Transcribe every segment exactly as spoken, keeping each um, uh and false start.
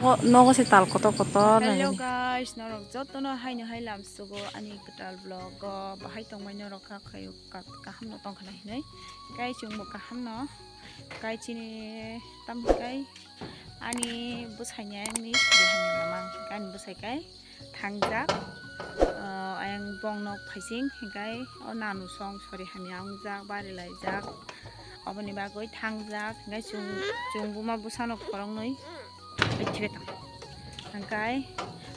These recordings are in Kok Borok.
O, nogo se tal kotor kotor nai. Hello guys, norok jotono haino hai lamsugo ani kwtal vlog o bahai tongmai norok kha khayo ka-, kaham no tongkha na hinwi. Kai chwngbo kaham no. Kai chini tam kai ani bwsai ni ani sidi hamya mamang. Kai ani bwsai kai thangjak. Ah, ayang bong nok phaising hinkhe o nanu song sori hamya wngjak, bari laijak. Oboni bagwi thangjak hinkhe chwng, chwng buma bwsano khoroknwi paikhire tong. Hinkhe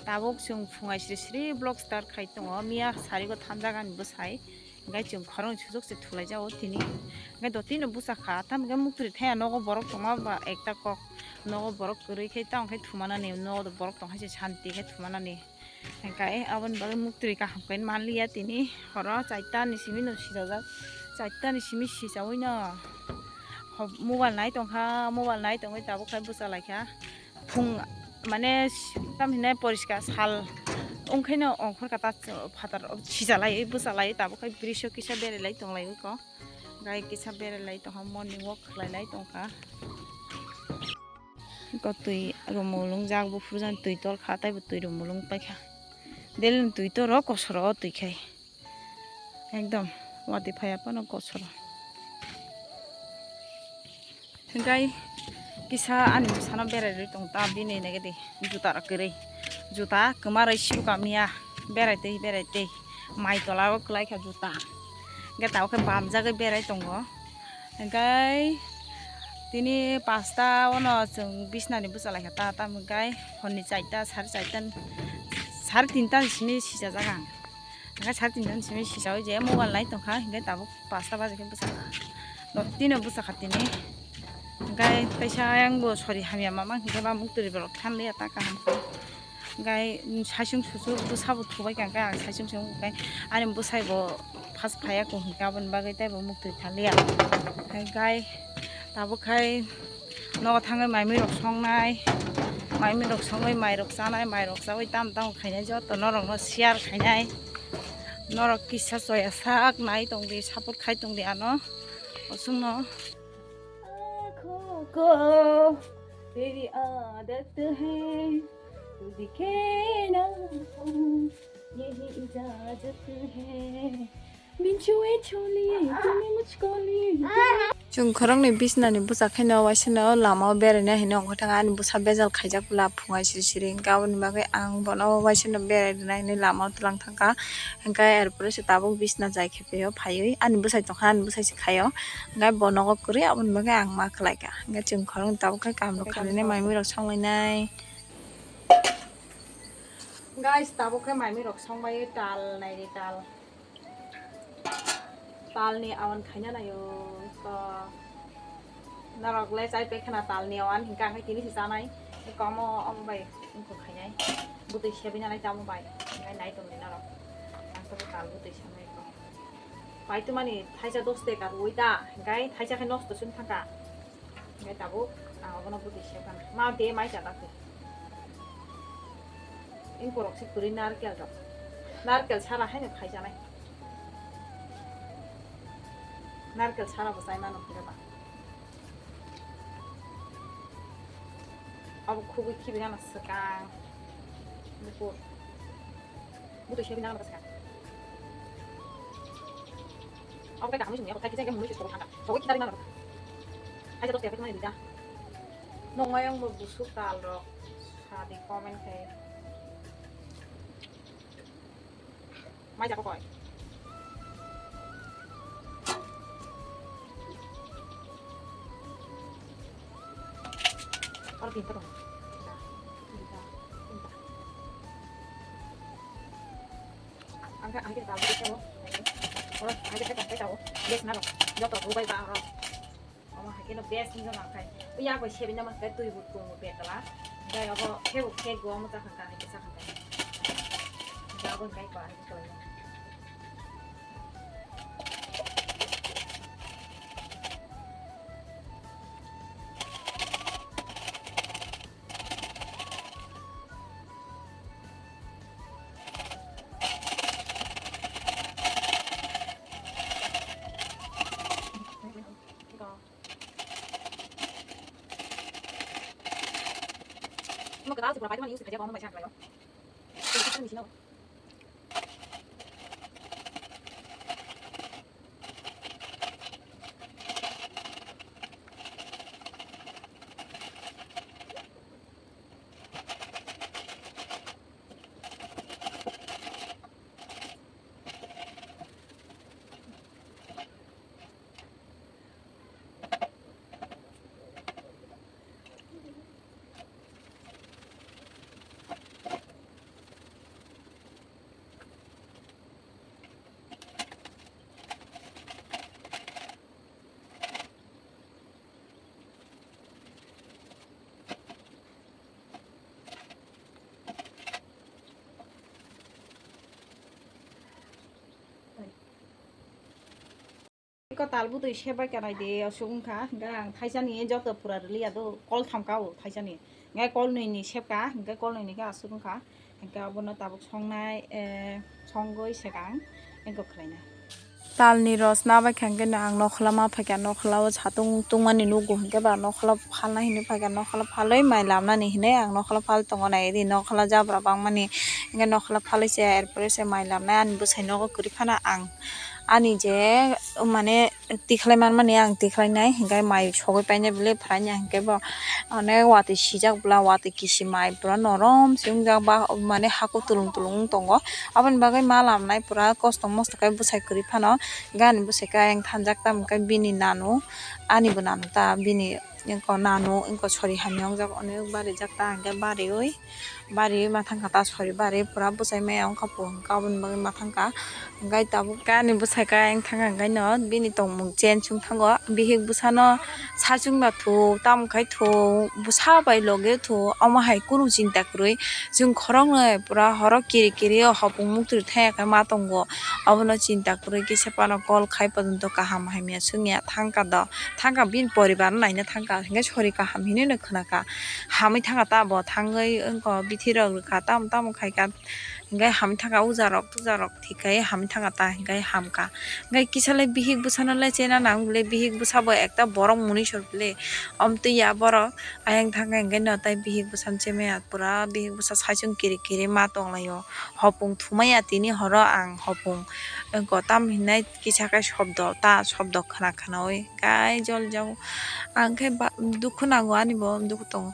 tabuk chwng phungai sri sri vlog start khai tongo. Miya sarigo thangjak ani bwsai. Hinkhe chwng khoroknwi sujuk se thulai jago tini. Hinkhe dotino bwsa kha. Tamo hinkhe muktri thaya nogo borok tongma ba ekta kok. Nogo borok kwrwi khe tamo khe thumanani, nogo borok tong hai se shanti khe thumanani. Hinkhe aboni bagwi muktri kaham khe manliya tini. Horo chaita ni simi no sijajak. Chaita ni simi sijaui no ho-, mobile nai tongkha, mobile nai tongwi tabuk khai bwsa laikha. Phung mane tam hinai poriskar sal wngkhaino ongkhorkha ta phatar sijalai bwsalai tabuk khai brisyo kisa berelai tonglai ko gai kisa berelai tongkha morning walk khlailai tongkha ko twi rumulung jak buphuru jani twi tolkha taibo twi rumulung paikha daily twi toro kosoro twi khai. Ekdom watwi phaiya phano kosoro. Hinkhe kisa ani bwsano berai rwi tong ta bini nege di juta rok kwrwi. Juta kwma rwi sibu kamya berai twi berai twi mai tola o kwlai kha juta. Hinkhe tabuk khe bamjagwi berai tongo. Hinkhe tini pasta ono chwng bisnani bwsa lai kha ta tamo hinkhe horni chaita sari chaita sari tinta ni simi sijajak ang. Hinkhe sari tinta ni simi sijaui je mobile nai tongkha hinkhe tabuk pasta baje khe bwsakha. Tino bwsakha tini. Hinkhe teisa ayang bo sori hamya mama hinkhe ba muktwi borok thanliya ta kaham khe. Hinkhe saichung suchung bwsa bo thubai kha hinkhe ang saichung sung hinkhe ani bwsai bo first phaiya kho hinkhe aboni bagwi teibo muktwi thanliya. Hinkhe tabuk khai nogo thangwi mai mui rok songnai, mai mui rok songwi mai rok chanai, mai rok chaui tam tam khainai joto norok no share khainai, norok kisa choya sak nai tongdi, support khai tongdi ano osongno. आँखों को तेरी आदत है, तू दिखे ना हो, यही इजाजत है। Chwng khoroknwi bisnani bwsa khaino waisano lamao beraina hinwi ongkhorthangkha ani bwsa bejal khaijak bwla phungai siri siri hinkhe aboni bagwi ang bono waisano berai rwna hinwi lamao twlang thangkha hinkhe er pore se tabuk bisna jai khe phaiwi ani bwsai tongkha ani bwsai se khaio hinkhe bo nogo kwrwi aboni bagwi ang ma khlaikha hinkhe chwng khoroknwi tabuk khe kaam rok khainai mai mui rok songlainai. Guys, tabuk khe mai mui rok songbai tal naidi tal. Talni awan khaina naio ko. Norok le chai pe khana talni awan hinkha hinkhe tini se chanai. Komo omo bai wngkha khainai. Butui sebi nanai tamo bai. Ngai nai tongni norok. Ang to tal butui sanai ko. Pai tumani thaisa dos teka rui ta. Ngai thaisa khe nosto sum thangka. Ngai tabuk ang obono butui sebi khana. Ma de mai cha dakti. Ing porok se kwrwi narkel rok. Narkel sara haino khaijanai. Narkel sara bo chai mano khe ba. Abo khugui khibi gana swkang. Bukur. Butui sebi nang bwskang. Abo kai kaham sung ya, kai kisa kai mulu sung thangka. Sogui khitari nang. Hai jatuh siapa kemana dida? Nong mayang bo busuk tal rok. Sadi comment khe. Mai jago koi. Oro tinta dong. Tinta, tinta, tinta. Ang khe, ang khe dal bai tao. Oro ang khe tao, tao. Yes na ro. Joto rubai ba oro. Omo hai kheno best wngkha nang khai. Yak bai sebi nang khe twi bo tongo betala. Gai obo khe bo khe go omo chakha kha hai khe chakha kha. Jabo kai pa hai khe. Eko tal butwi sebai kanai de, aswk wngkha. Hwnkhe ang thaisani joto pura rwliya do, kol tham ka o thaisani. Hwnkhe kol nwi ni sepka, hwnkhe kol nwi ni khe aswk wngkha. Hwnkhe abono tabuk songnai, eh, songwi swkang, eko khlainai. Talni rosna bai kha hwnkhe no ang nokhla ma phaikha, nokhla o satung tungmani nugo hwnkhe ba nokhla phalna hinwi phaikha, nokhla phalwi mai lamnani hinwi ang nokhla phal tongo nai di, nokhla jabra bangmani hwnkhe nokhla phalwi se, er pore se mai lamnai ani bwsai nogo kwrwi phano ang ani je mane tikhlai manmani ang tikhlai nai, hwnkhe mai sogwi painai bwle phwraina hwnkhe bo onek watwi sijak bwla, watwi kisi mai pura norom se wngjak ba, mane haku tulung tulung wng tongo. Aboni bagwi ma lamnai pura kosto mosto khe bwsai kwrwi phano, hwnkhe ani bwsai khe ayang thanjak, tamo khe bini nanu ani bo nanu ta bini. Wngkha nanu, wngkha sori hamya wngjak, onek barijak ta hwnkhe bariwi, bariwi ma thangkha ta sori bariwi pura bwsai maya wngkha po hwnkhe aboni bagwi ma thangkha. Hwnkhe tabuk ani bwsai khe ayang thangkha hwnkhe no bini tongmung change wng thango, bihik bwsano sachwng ba thu, tamo khai thu, bwsa bai logi thu, omo hai kunu chinta kwrwi chwng khoroknwi pura horo kiri kiri o hopung muktwi thangya khe ma tongo, obono chinta kwrwi kisa phano call khai pojonto kaham hamya swngya thangkha do. Thangkha bini poribar no naina thangkha, hwnkhe sori kaham hinwi no khwnakha. Hamwi thangkha ta bo, thangwi wngkha bithi rok rwkha, tamo tamo khaikha, hwnkhe hamwi thangkha uja rok tuja rok thik khai hamwi thangkha ta, hwnkhe hamkha. Hwnkhe kisa le bihik bwsano le chena nang bwle, bihik bwsa bo ekta borok muni sor bwle, omtwi ya borok ayang thangkha, hwnkhe no tai bihik bwsano chemaya pura bihik bwsa saichung kiri kiri ma tonglaio. Hopung thumaya tini horo ang hopung wngkha, tamo hinai kisa khe shobdo ta shobdo khna khnaui kai jol jao. Ang khe ba-, dukhu nango, ani bo dukhu tongo.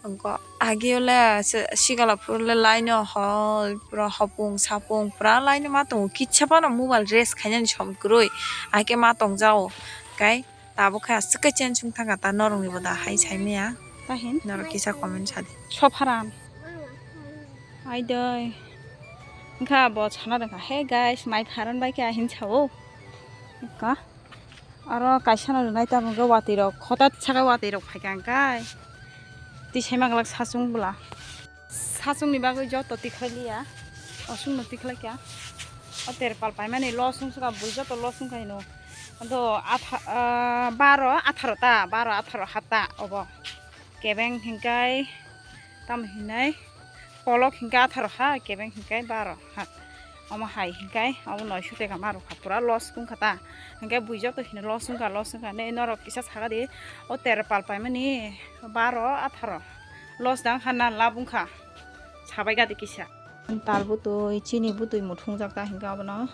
Wngkha agi ole se sigala phuru le line o hor pura hopung sapung pura line o ma tongo, kisa phano mobile rest khainani som kwrwi, ai khe ma tongjao kai. Tabuk khe aswk khe chensung thangkha ta norokni bo da hai saimaya. Tahin. Norok kisa comment sadi. Sopharan. Ai doi. Wngkha bo sana rwkha. Hey guys, mai pharan bai khe ahin sao. Wngkha. Aro kaisa no rwnai tabuk wngkha watwi rok. Khotat saka watwi rok phaikha wngkha. Tisai manglak sachung bwla. Sachungni bagwi joto tikhlai liya. Osungno tikhlai kha. O terpal paimani losung saka bui joto losung khaino. Ado atha-, ah, baro atharo ta, baro atharo hata obo. Kebeng hinkai tamo hinai kolok hinkai atharo ha, kebeng hinkai baro ha. Omo hai hinkai obo noisho teka ma rokha pura loss wngkha ta. Hinkai bui joto hino loss wngkha, loss wngkha ne norok kisa saka di o terpal paimani baro atharo loss dang kha na lab wngkha sabai gadi kisa. Tal butui, chini butui muthungjak ta hinke abono.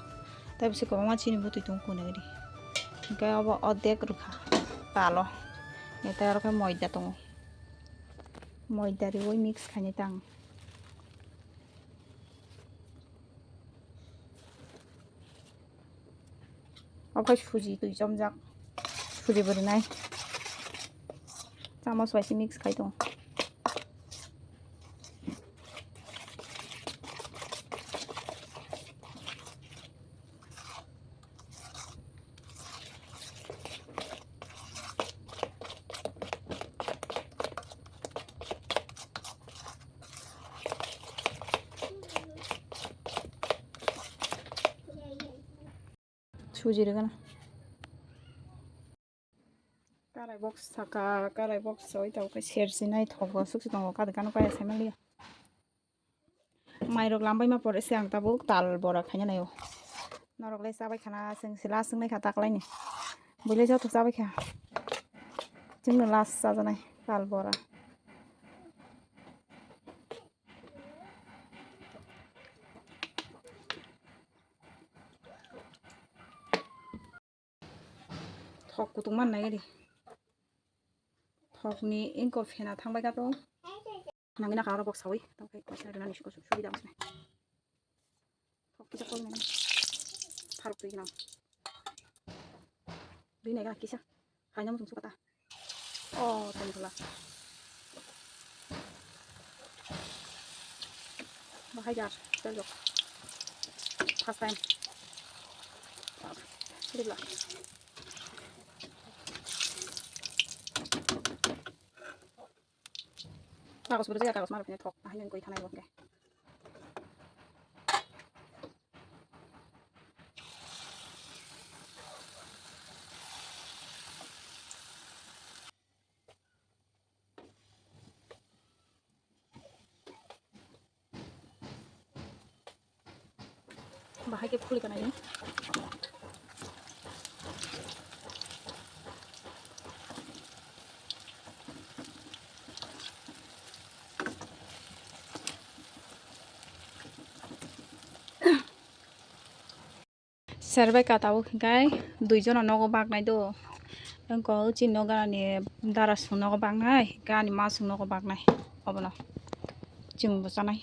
Tei bisi kwbangma chini butui tongo kunui ri. Hinke obo ordek rwkha talo. Tei oro khe moida tongo. Moida riui mix khainai tang. Obo khe suji twi chomjak, suji bo rwnai, chamos bai se mix khai tongo. Suji rwgana. Karai box saka, karai box soi tabuk khe sersi naithok bo sukse tongo, kado kano kaya sai manliya. Mairok lambai ma pore se ang tabuk tal bora khaina naio. Norok le chabai khana, chwng se last wngnai kha taklaini. Buile joto chabai kha. Chwngno last chajanai tal bora. Kok kutung man nai di. Thokni ingko phena thangbai ka to. Nangina karo bok sawi. Tongkai kaisa rina ni siko subida bosne. Thok kisa kol nai. Pharok twi nang. Dui nai ga kisa. Khaina muchung sukata. Oh, tong bwla. Bahai jar, tel jok. First time. Ribla. Kagos bwrwi ya, kagos ma rwkhe thok, ahai nung koi thanai bo hwnkhe. Bahai khe phuli kanai. Serbai ka tabuk hwnkhe dui jona nogo baknai do. Wngkha o chini nogo ani dara song nogo baknai, hwnkhe ani ma song nogo baknai. Obono chwng bo chanai.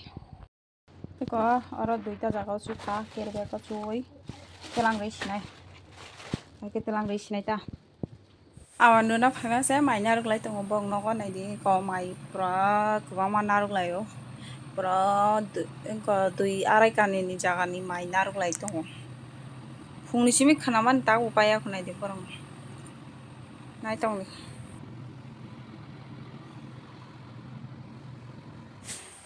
Eko oro duita jaga o chukha, carry bag o chuwi telang rwi sinai. Hai khe telang rwi sinai ta. Awan nuna phaina se mai narwk lai tongo, bok nogo naidi ko mai pura kwbangma narwk lai o. Pura dui, wngkha dui arai kanini jagani mai narwk lai tongo. Phungni simi khwnamani tabuk paiya khwnaidi borok. Naitokni.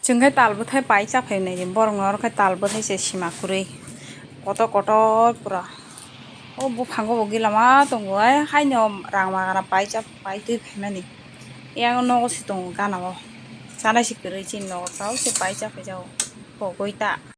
Chwng khe tal bwthai pai cha phai nai di, borok no oro khe tal bwthai se sima kwrwi kotor kotor pura. O buphango bo gila ma tongo, ai haino rang magana pai cha pai twi phaimani. Yang nogo se tongo gana o, chanai se kwrwi chini nogo tao se pai cha phai jao pogwi ta.